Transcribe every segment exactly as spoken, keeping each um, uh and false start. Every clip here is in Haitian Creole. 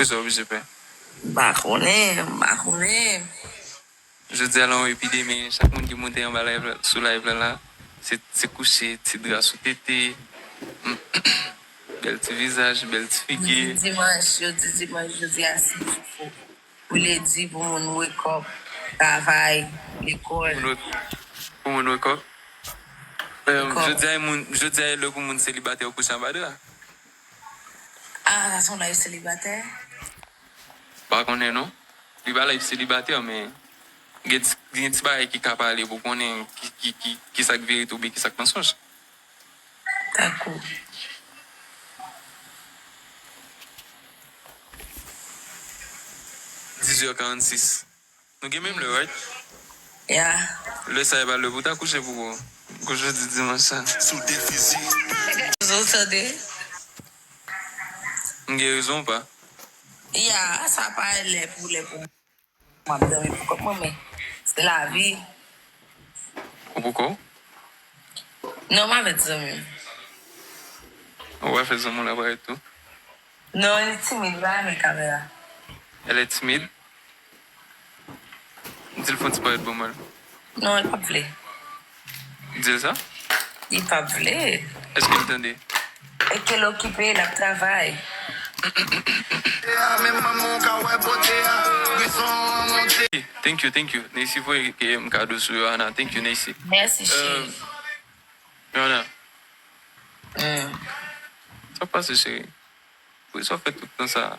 Kisa w oblije pè? M pa konnen, m pa konnen. Jodi a la yon epidemi, chak moun ki monte anba live la, sou live la la, se ti kouche, ti dra sou tete, bèl ti vizaj, bèl ti figi. Jodi dimanch, jodi dimanch, jodi a se jou pou, pou ledi pou moun wake up, travay, lekòl. Pou moun wake, pou moun wake up. Em, wake up. Jodi a e moun, jodi a e lè pou moun selibatè kouche anba dra. Ah, sa se yon live selibatè? Pa konnen non. Li pa live selibatè, men gen ti, gen ti bagay ki ka pale pou konnen ki, ki, ki, ki sa k verite oubyen ki sa k mansonj. Dakou. Dizuit è karannsis. Nou gen menm lè, right? Yeah. Lè sa e pa lè pou ta kouche pou ou. Pou jodi dimanch sa. Sou defizi. Ou tande? M gen rezon ou pa? Yeah, sa pa lè pou, lè pou. M ap dòmi pou kòm mwen, men se lavi. Ou poko? Non, m avèk zanmi m. Ou pa fè zanmi w la parèt tou? Non, li timid, li pa renmen kamera. Elle est timide? Di l fè yon ti parèt ban mwen. Non, li p ap vle. Di l sa? Li p ap vle. Èske l tande? E ke l okipe, l ap travay. Thank you, thank you. Neisy voye ke m kado sou Yohana. Thank you, Neisy. Mèsi, cheri. Yohana. Sa k pase, cheri? Poukisa w fè tout tan sa?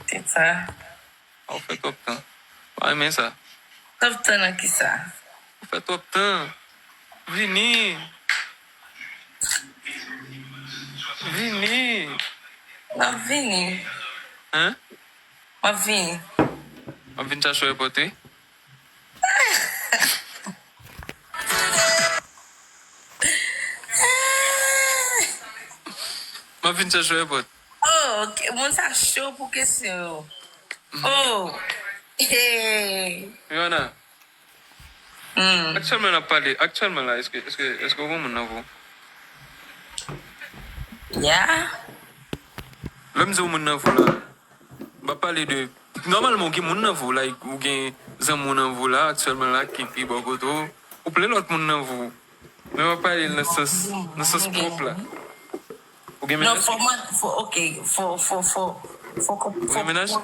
Tout sa? Ou fè twòp tan. Pa renmen sa. Twòp tan nan kisa? Ou fè twòp tan. Vini. Vini. M ap vini. Hein? M ap vini. M ap vin chache w èpòt, wi. M ap vin chache w èpòt. Oh, ok. Moun sa cho pou kesyon yo. Oh. Hey. Rihanna. Hmm. Aktyèlman n ap pale, aktyèlman la, èske, èske, èske w gen moun nan vi w? Yeah. Lè m di w moun nan vi w la, m pa pale de, nòmalman, ou gen moun nan vi w, like, ou gen zanmi w nan vi w la, aktyèlman la, ki, ki bò kote w. Ou plen lòt moun nan vi w. Men m ap pale nan sans, nan sans pwòp la. Ou gen menaj? Non, fò mwen, fò, ok, fò, fò, fò, fò, fò, ou gen menaj?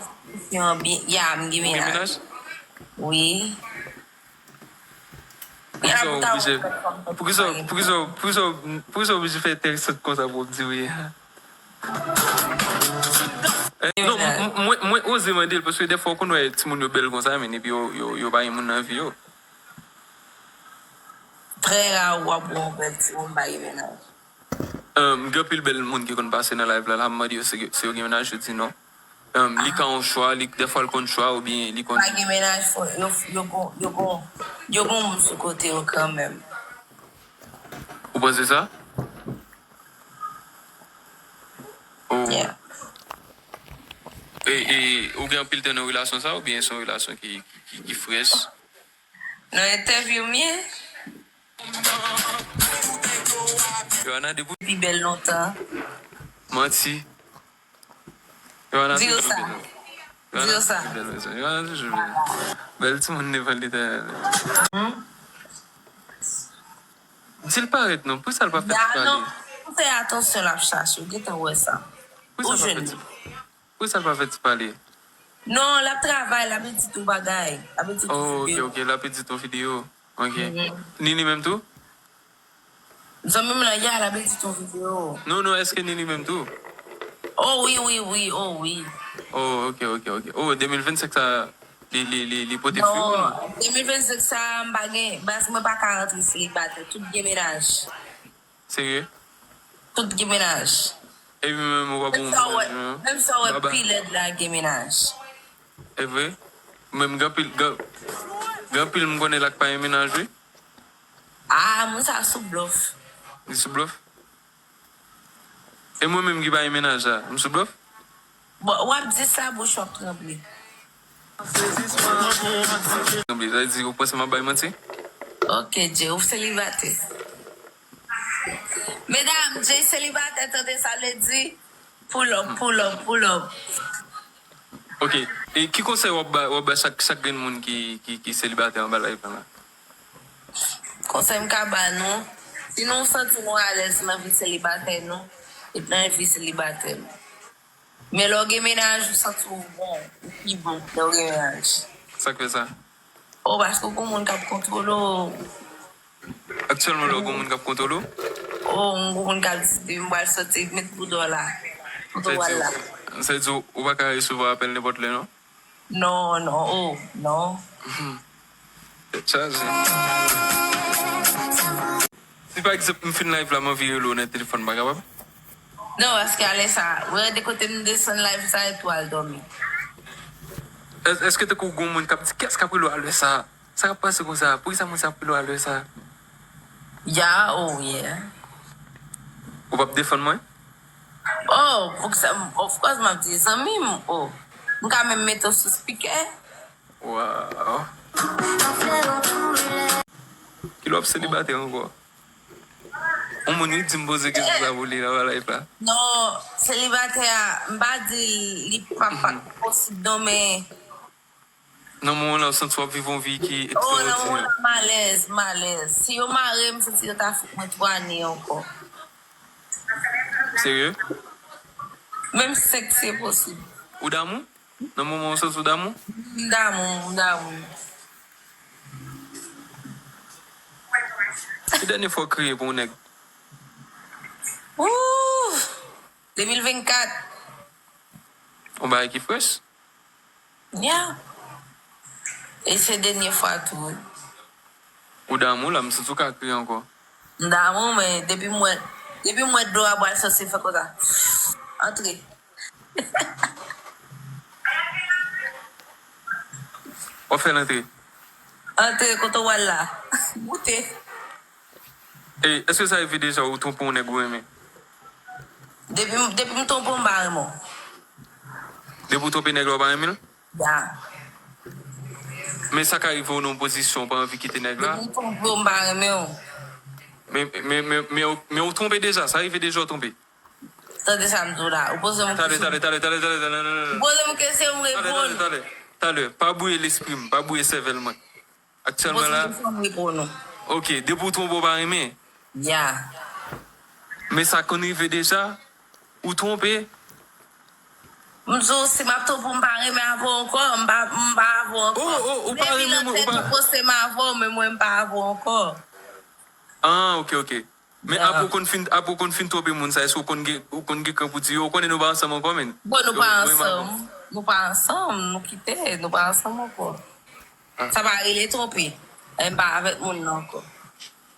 Ya, m gen menaj. Ou gen menaj? Wi. Poukisa w oblije, poukisa, poukisa, poukisa, poukisa w oblije fè entèresan konsa pou w di wi? Eh, non, m-, m-, mwen, mwen oze mande l, paske dèfwa w konn wè timoun yo bèl konsa, men epi yo, yo, yo pa gen moun nan vi yo. Trè ra w ap wè yon bèl timoun pa gen menaj. Em, gen anpil bèl moun ki konn pase nan live la, la, m mande yo si, si yo gen menaj, yo di non. Em, li ka yon chwa, li, dèfwa l konn chwa, oubyen li konn. Pa gen menaj, fò, yo, yo gon, yo gon, yo gon moun sou kote yo kanmenm. Ou panse sa? Oh. Yeah. E, e, ou gen anpil tan nan relasyon sa, oubyen se yon relasyon ki, ki, ki, ki frèch? Nan entèvyou m ye. Yohana, depi. Pi bèl lontan. Manti. Yohana toujou bèl. Di yo sa. Yohana toujou bèl. Yohana toujou bèl. Bèl timoun devan Letènèl. Hmm? Di l parèt non, poukisa l pa fè ti pale? Non, pou fè atansyon l ap chache, ou gentan wè sa. Ou jwenn li. Poukisa l pa fè ti pale? Non, l ap travay, l ap edit yon bagay. L ap edit yon videyo. Oh, ok, ok, l ap edit yon videyo. Ok. Mhm. Nini menm tou? Zanmi m nan, ya, l ap edit yon videyo. Non, non, èske Nini menm tou? Oh, wi, wi, wi, oh, wi. Oh, ok, ok, ok. Oh, de mil vennsenk sa, li, li, li, li pote fwi pou nou? Non, de mil vennsenk sa, m pa gen, baz, mwen pa ka rantre selibatè, tout gen menaj. Serye? Tout gen menaj. Epi menm ou pa bon menaj, non? Menm sa w wè pi lèd la gen menaj. E vre? Menm gen anpil, gen, gen anpil m konnen la k pa gen menaj, wi. Ah, moun sa sou blòf. Li sou blòf? E mwen menm ki pa gen menaj la, m sou blòf? Bon, w ap di sa, bouch w ap tranble. Tranble, sa vle di ou panse m ap bay manti? Ok, Jay, ou selibatè. Medam, Jay selibatè, tande sa vle di? Pull up, pull up, pull up. Ok. E ki konsèy w ap ba, w ap ba chak, chak grenn moun ki, ki, ki selibatè anba live la? Konsèy m ka ba nou, si nou santi nou alèz nan vi selibatè nou, ret nan vi selibatè nou. Men lè w gen mennaj, ou santi w bon, ou pi bon lè w gen mennaj. Sa k fè sa? O, paske w gen moun k ap kontwole w. Aktyèlman la, w gen moun k ap kontwole w? O, m gen moun k ap di depi m pral soti, met bouda w la. Kote w pral la. Sa vle di ou pa ka resevwa apèl nenpòt lè, non? Non, non, o, non. Tèt chaje. Si pa egzanp, m fin live la, m anvi rele w nan telefòn, m pa kapab? Non, paske alè sa, ou rete kote m desann live sa epi w al dòmi. Èske tankou w gen yon moun k ap di, kiyès k ap rele w alè sa? Sa k ap pase konsa? Poukisa moun sa ap rele w alè sa? Ya, oh yeah. Ou p ap defann mwen? Oh, poukisa, of course, m ap di zanmi m, oh. M ka menm mete w sou speaker. Wow. Kilè w ap selibatè ankò? Yon moun wi di m poze kesyon sa pou li nan live la. Non, selibatè a, m pa di li pa, pa posib non, men Nan moman la, w santi w ap viv yon vi ki ekstraòdinè. Oh, nan moman la, m alèz, m alèz. Si yo mare m, m santi yo ta fout mwen twa ne ankò. Serye? Menm senk si e posib. Ou damou? Nan moman w santi w damou? M damou, m damou. Ki dènye fwa w kriye pou yon nèg? Ooh! De mil vennkat. Yon bagay ki frèch? Yeah. E se dènye fwa tou, wi. Ou damou la, m santi w ka kriye ankò. M damou, men depi m wè, depi m wè dlo a pral sòti, fè konsa. Antre. W ap fè l antre? Antre, kote w al la? Moute. E, èske sa rive deja ou twonpe yon nèg ou renmen? Depi, depi m twonpe w, m pa renmen w. Depi w twonpe nèg la, w pa renmen l? Ya. Men sa ka rive w nan yon pozisyon, w pa anvi kite nèg la. Depi m twonpe w, m pa renmen w. Men, men, men, men, men ou twonpe deja, sa rive deja w twonpe? Tande sa m di w la, ou poze m yon kesyon. Talè, talè, talè, talè, talè, talè, talè. Ou poze m yon kesyon, m reponn. Talè, talè, talè, talè. Pa bwouye lespri m, pa bwouye sèvèl mwen. Aktyèlman la. Poze m kesyon, m reponn ou. Ok, depi w twonpe w pa renmen. Ya. Men sa konn rive deja, ou twonpe. M di w, si m ap twonpe w, m pa renmen avè w ankò, m pa, m pa avè w ankò. Oh, oh, ou pa renmen mwen, ou pa. Depi nan tèt ou panse m avè w, men mwen m pa avè w ankò. Ah, ok, ok. Men apre w konn fin, apre w konn fin twonpe moun sa, èske w konn gen, ou konn gen kran pou di yo, ou konnen nou pa ansanm ankò, men? Bon, nou pa ansanm. Nou pa ansanm, nou kite, nou pa ansanm ankò. Sa pa rele twonpe. E m pa avèk moun nan ankò.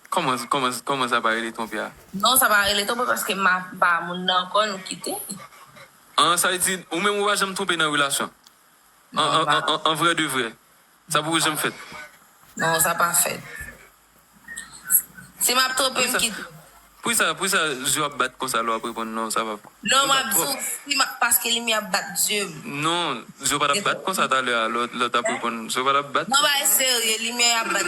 Kòman, kòman, kòman sa pa rele twonpe a? Non, sa pa rele twonpe paske m pa, m pa moun nan ankò, nou kite. Ah, sa vle di, ou menm ou pa janm twonpe nan relasyon? An, an, an, an vrè de vrè. Sa poko janm fèt. Non, sa pa fèt. Si m ap twonpe, m kite. Poukisa, poukisa zye w ap bat konsa lè w ap reponn non, sa pa fèt? Non, m ap di w, si m ap, paske limyè ap bat zye m. Non, zye w pa t ap bat konsa talè a, lè w, lè w t ap reponn. Zye w pa t ap bat. Non, bagay serye, limyè ap bat.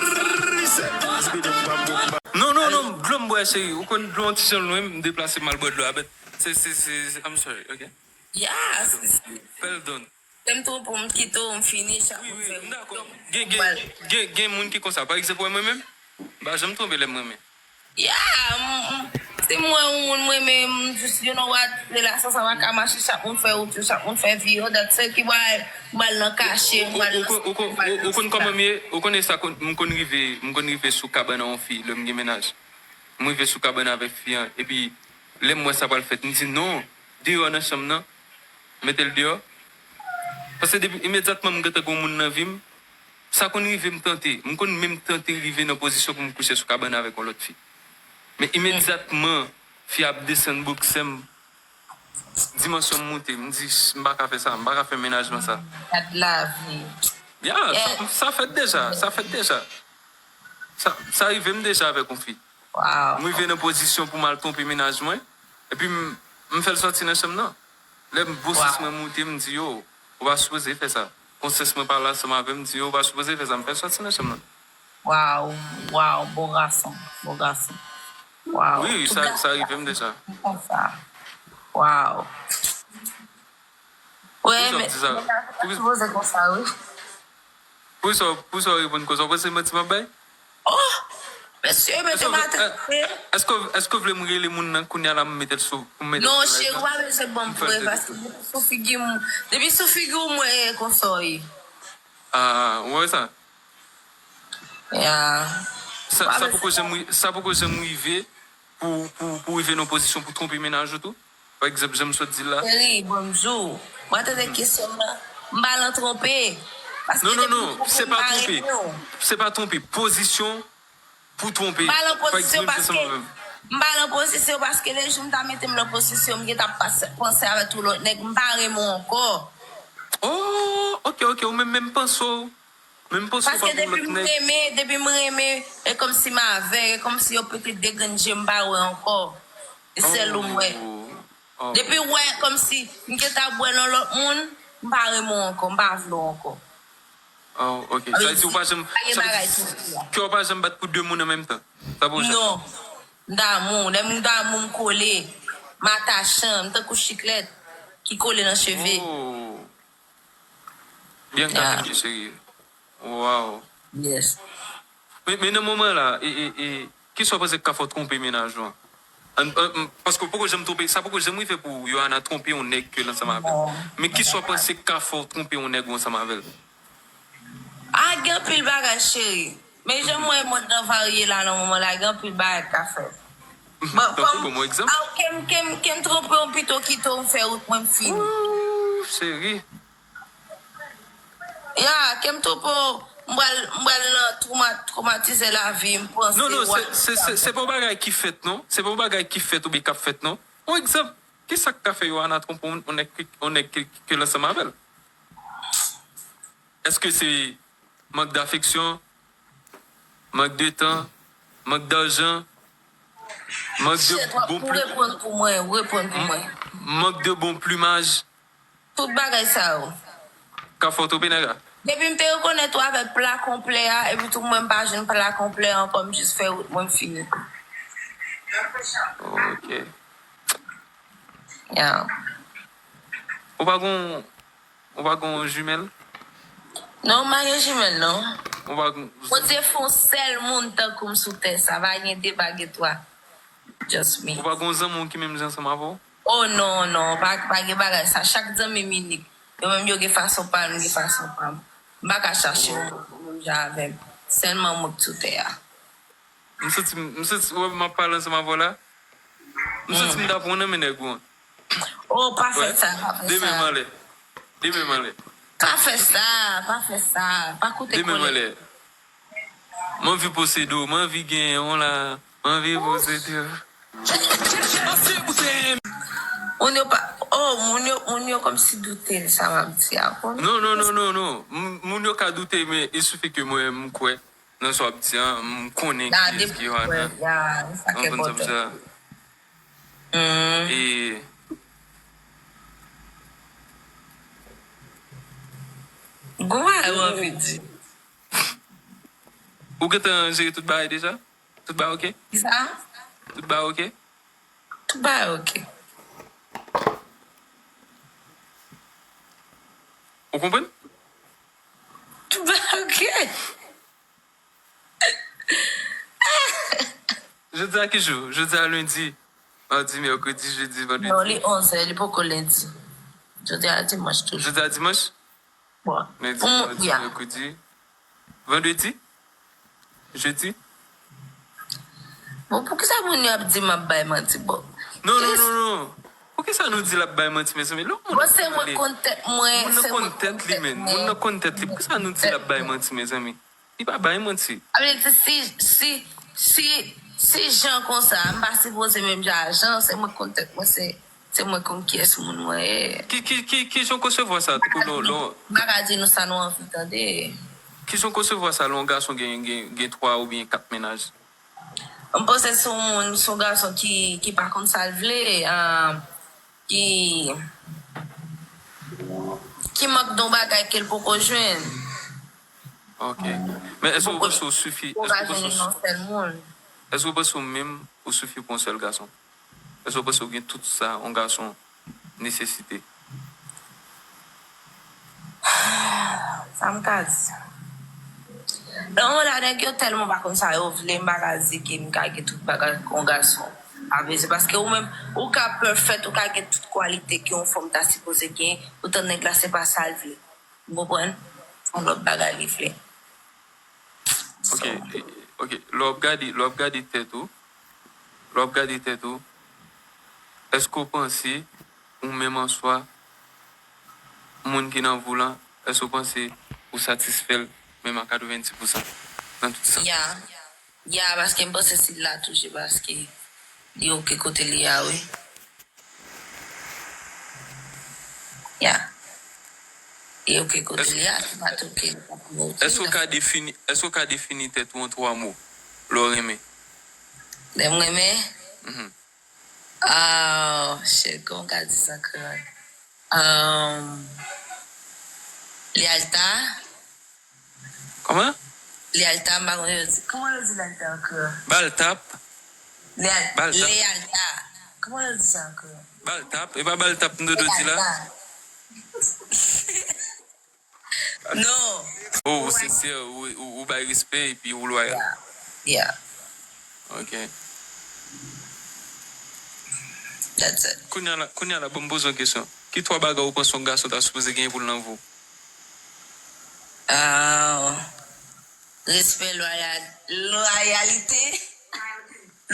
Non, non, non, dlo m bwè, cheri. Ou konn dlo yon ti jan lwen, m deplase m al bwè dlo a, but se, se, se, I'm sorry, ok? Yeah, si, si. Fè l done. Lè m twonpe w, m kite w, m fini, chak moun fè wout yo. Wi, wi, m dakò. Gen, gen, gen, gen moun ki konsa. Pa egzanp, wè mwen menm, m pa janm twonpe lè m renmen. Yeah, m, m, si m wè yon moun m renmen, m jis, you know what, relasyon sa pa ka mache, chak moun fè wout yo, chak moun fè vi yo, that's it, ki pral, m pral nan kache, m pral nan. Ou, ou, ou, ou, ou konn kòman m ye? Ou konnen sa konn, m konn rive, m konn rive sou kabann a yon fi, lè m gen mennaj. M rive sou kabann avèk fi an, epi lè m wè sa pral fèt, m di, non, deyò nan chanm nan. Mete l deyò. Paske depi imedyatman m gentan gen yon moun nan vi m, sa konn rive m tante. M konn menm tante rive nan pozisyon pou m kouche sou kabann avèk yon lòt fi. Men imedyatman fi a ap desann boksè m, dimansyon m moute, m di, m pa ka fè sa, m pa ka fè mennajman sa. Gad lavi. Ya, sa, sa fèt deja, sa fèt deja. Sa, sa rive m deja avèk yon fi. M rive nan pozisyon pou m al twonpe mennaj mwen, epi m, m fè l sòti nan chanm nan. Lè m, konsyans mwen moute, m di, yo, ou pa sipoze fè sa. Konsyans mwen pale ansanm avè m, m di, yo, ou pa sipoze fè sa, m fè l sòti nan chanm nan. Waw, waw, bon gason, bon gason. Waw. Wi, sa, sa rive m deja. Konsa. Waw. Wè, men, men sa, sa sipoze konsa, wi. Poukisa, poukisa w reponn konsa? Ou panse manti m ap bay? Oh! Mesye, mesye, m atake. Èske, èske w vle m rele moun nan kounye a la, m mete l sou, m mete l sou live la? Non, cheri, w pa bezwen ban m prèv, paske depi sou figi m, depi sou figi w, m wè konsa w ye. Ah, ou wè sa? Ya. Sa, sa poko janm ri-, sa poko janm rive pou, pou, pou rive nan pozisyon pou twonpe mennaj ou tou? Pa egzanp, jan m sot di l la. Cheri, bonjou. Mwen tande kesyon m nan. M pa nan twonpe. Paske non, non, non, se pa twonpe. Se pa twonpe. Pozisyon pou twonpe. M pa nan pozisyon paske, m pa nan pozisyon paske lè jou m ta mete m nan pozisyon, m gentan ap pase, panse avèk tout lòt nèg, m pa renmen w ankò. Oh, ok, ok, ou menm, menm panse w. Menm panse w pa pou lòt nèg. Paske depi m renmen, depi m renmen, e kòmsi m avèg, e kòmsi yo pete de grenn je m pa wè ankò. E sèl ou m wè. Oh, oh. Depi w wè kòmsi m gentan ap wè nan lòt moun, m pa renmen w ankò, m pa vle w ankò. Oh, ok. Sa vle di ou pa janm, sa vle di kè w pa janm bat pou de moun an menm tan. Sa pa w janm fè. Non. M damou, lè m damou m kole, m atachan, m tankou chiklèt ki kole nan cheve. Oh. Bianca, thank you, cheri. Wow. Yes. Men, men nan moman la, e, e, e, kisa w panse k ka fè w twonpe mennaj ou an? An, an, m, paske w poko janm twonpe, sa poko janm rive pou Yohana twonpe yon nèg ke l ansanm avè l. Non. Men kisa w panse k ka fè w twonpe yon nèg ou ansanm avè l? Ah, gen anpil bagay, cheri. Men jan m wè mond lan varye la nan moman la, gen anpil bagay k ka fèt. Bon, tankou ban m yon egzanp. Ah, ke m, ke m, ke m twonpe w pito kite w m fè wout mwen m fini. Ooh, cheri. Ya, ke m twonpe w, m pral, m pral nan twoma-, twomatize lavi m, panse. Non, non, se, se, se, se pa yon bagay ki fèt, non. Se pa yon bagay ki fèt oubyen k ap fèt, non. Yon egzanp, kisa k ka fè Yohana twonpe yon, yon nèg ki, yon nèg ki, ki l ansanm avè l? Èske se mank dafeksyon, mank de tan, mank dajan, mank de bon pli-, reponn pou mwen, reponn pou mwen. Mank de bon plimaj. Tout bagay sa yo. Ka fè w twonpe nèg la. Depi m te rekonèt ou avèk pla konplè a, epi tou mwen m pa jwenn pla konplè ankò, m jis fè wout mwen m fini. Ok. Ya. Ou pa gon Ou pa gen yon jimèl? Non, m pa gen jimèl, non. Ou pa gen... Bondye fè yon sèl moun tankou m sou tè sa. Pa gen de, pa gen twa. Just me. Ou pa gen yon zanmi w ki menm jan ansanm avè w? Oh, non, non. Pa, pa gen bagay sa. Chak zanmi m inik. Yo menm yo gen fason pa yo, m gen fason pa m. M pa ka chache yon moun menm jan avè m. Sèlman mwen k sou tè a. M santi, m santi, wè, m ap pale ansanm avè w la. M santi m ta pran nan men nèg ou an. Oh, pa fè sa, pa fè sa. Demen m anlè. Demen m anlè. Pa fè sa, pa fè sa. Pa koute kòlè. Demen m anlè. M anvi posede w, m anvi genyen w la. M anvi posede w. Moun yo pa, oh, moun yo, moun yo kòmsi doute sa m ap di a. Non, non, non, non, non. M-, moun yo ka doute, men il suffit que mwen, m kwè nan sa w ap di a, m konnen kiyès ki Yohana. Ou konprann sa m di a? E Gon bagay ou anvi di. Ou gentan jere tout bagay deja? Tout bagay oke? Kisa? Tout bagay oke? Tout bagay oke. Ou konprann? Tout bagay oke. Jodi a ki jou? Jodi a lendi, madi, mèkredi, jedi, vandredi. Non, li onz è, li poko lendi. Jodi a dimanch toujou. Jodi a dimanch? Bon. Lendi, madi, mèkredi. Vandredi? Jedi? Bon, poukisa moun yo ap di m ap bay manti? Bon. Non, non, non, non. Poukisa nou di l ap bay manti, mezanmi? Lè yon moun ap pale, moun nan konn tèt li, men. Moun nan konn tèt li. Poukisa nou di l ap bay manti, mezanmi? Li pa bay manti. Sa vle di si, si, si, si Jan konsa, m pa sipoze menm jan a Jan, se mwen k konn tèt mwen, se, se mwen k konn kiyès moun mwen ye. Ki, ki, ki, ki jan w konsevwa sa, tankou lè, lè... M pa ka di nou sa nou anvi tande. Ki jan w konsevwa sa, lè yon gason gen, gen, gen twa oubyen kat mennaj? M panse se yon moun, se yon gason ki, ki pa konn sa l vle, ah, ki, ki mank de yon bagay ke l poko jwenn. Ok. Men èske w panse w sifi, èske w panse w, èske w panse w menm ou sifi pou yon sèl gason? Èske w panse w gen tout sa yon gason nesesite? Sa m ka di? Nan moman la, nèg yo tèlman pa konn sa yo vle, m pa ka di ke m ka gen tout bagay kon gason. Apre, se paske ou menm, ou ka perfect, ou ka gen tout kwalite ke yon fanm ta sipoze gen, poutan nèg la se pa sa l vle. Ou konprann? Se yon lòt bagay li vle. Ok, ok. Lè w ap gade, lè w ap gade tèt ou, lè w ap gade tèt ou, èske w panse ou menm an swa, moun ki nan vi w lan, èske w panse ou satisfè l menm a katrevenndis pousan nan tout sans? Ya, ya, paske m panse si l la toujou, paske li oke kote li a, wi. Ya. Li oke kote li a, li pa t oke, li pa t oke. Èske w ka defini, èske w ka defini tèt ou an twa mo? Lè w renmen. Lè m renmen? Mhm. Ah, shit, kòman m ka di sa ankò? Um, li alta. Kòman? Li alta, m pa konn yo di. Kòman yo di li alta ankò? Ba l tap. Li al, Ba l tap. li alta. Kòman yo di sa ankò? Ba l tap. E pa ba l tap m dodo di la? Non. Oh, ou sensè, ou, ou, ou bay respè epi ou lwayal. Yeah. Ok. That's it. Kounye a la, kounye a la, bon, m poze yon kesyon. Ki twa bagay ou panse yon gason ta sipoze genyen pou l nan vi w? Ah, respè, lwayal, lwayalite,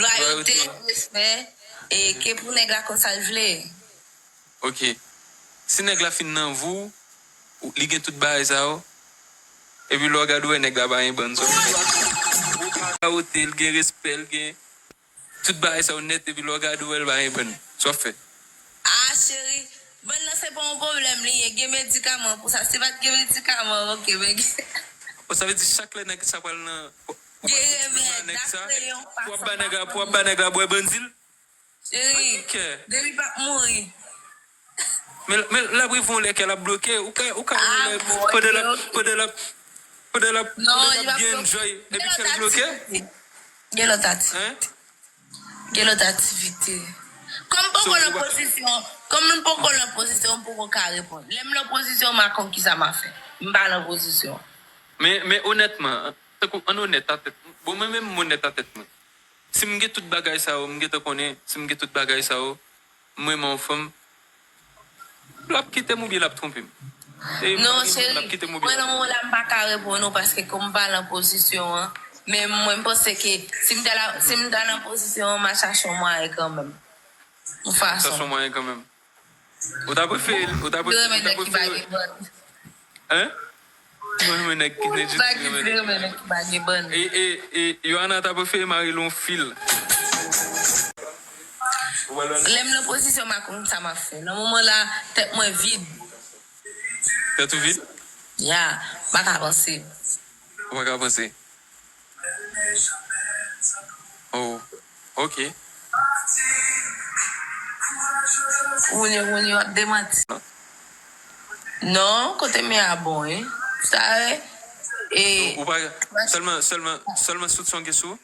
lwayalite, Lwayalite. Respè, e ke pou nèg la konn sa l vle. Ok. Si nèg la fin nan vi w, ou- li gen tout bagay sa yo, epi lè w gade w wè nèg la pa gen bann zòrèy. Ou ka wote, l gen respè, l gen tout bagay sa yo nèt, epi lè w gade w wè l pa gen bann. Sa w ap fè? Ah, cheri, bann nan se pa yon pwoblèm li ye. Gen medikaman pou sa. Si pa t gen medikaman, ok, men gen. Bon, sa vle di chak lè nèg sa pral nan. Gen remèd, nèg sa, pou ap ba nèg la, pou ap ba nèg la bwè bann di l. Cheri, Ok. Depi pa mouri. Men, men l ap rive yon lè ke l ap bloke. Ou ka, ou ka yon lè, pandan l ap, pandan l ap, pandan l ap, pandan l ap byen enjoy, epi ke l bloke. Gen lòt aktivite. Gen lòt aktivite. Kòm m poko nan pozisyon, kòm m poko nan pozisyon, m poko ka reponn. Lè m nan pozisyon, m a konn kisa m a fè. M pa nan pozisyon. Men, men onètman, tankou ann onèt a tèt, bon, mwen menm m onèt a tèt mwen. Si m gen tout bagay sa yo, m gentan konnen, si m gen tout bagay sa yo, m renmen yon fanm, l ap kite m oubyen l ap twonpe m. E m Non, pa gen dout, l ap cheri, kite m mwen oubyen l nan ap moman la, m pa ka reponn ou paske kòm m pa nan pozisyon an, men mwen, m panse ke si m ta, si m ta nan pozisyon an, m a chache yon mwayen kanmenm. Yon fason. Chache yon mwayen kanmenm. Ou ta prefere, ou ta Yo prefere, renmen ou ta nèg ki pa prefere. Gen bann. Hein? Mwen renmen nèg ki nèg Sa ki di renmen nèg ki pa gen bann. E, e, e, Yohana ta prefere mare l yon fil. Lè m nan pozisyon, m a konn sa m ap fè. Nan moman la, tèt mwen vid. Tèt ou vid? Ya, m pa ka panse. Ou pa ka panse. Oh, ok. Wounye, wounye, w ap demanti. Non, kote m ye a bon, wi. Sa, e, Ou pa, sèlman, sèlman, sèlman sou son gen sou?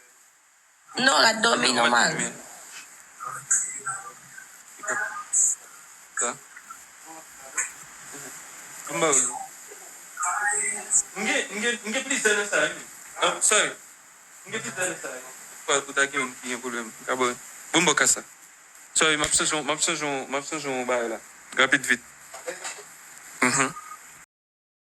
Non, l ap dòmi nòmal. Sa. M gen, m gen, m gen plizyè nan sa, wi. Ah, sorry. M gen plizyè nan sa, wi. Fwa ou ta gen youn ki gen pwoblèm. Bon, m bò ka sa. Sorry, m ap chanje, m ap chanje, m ap chanje yon bagay la. Rapid, vit. Mhm.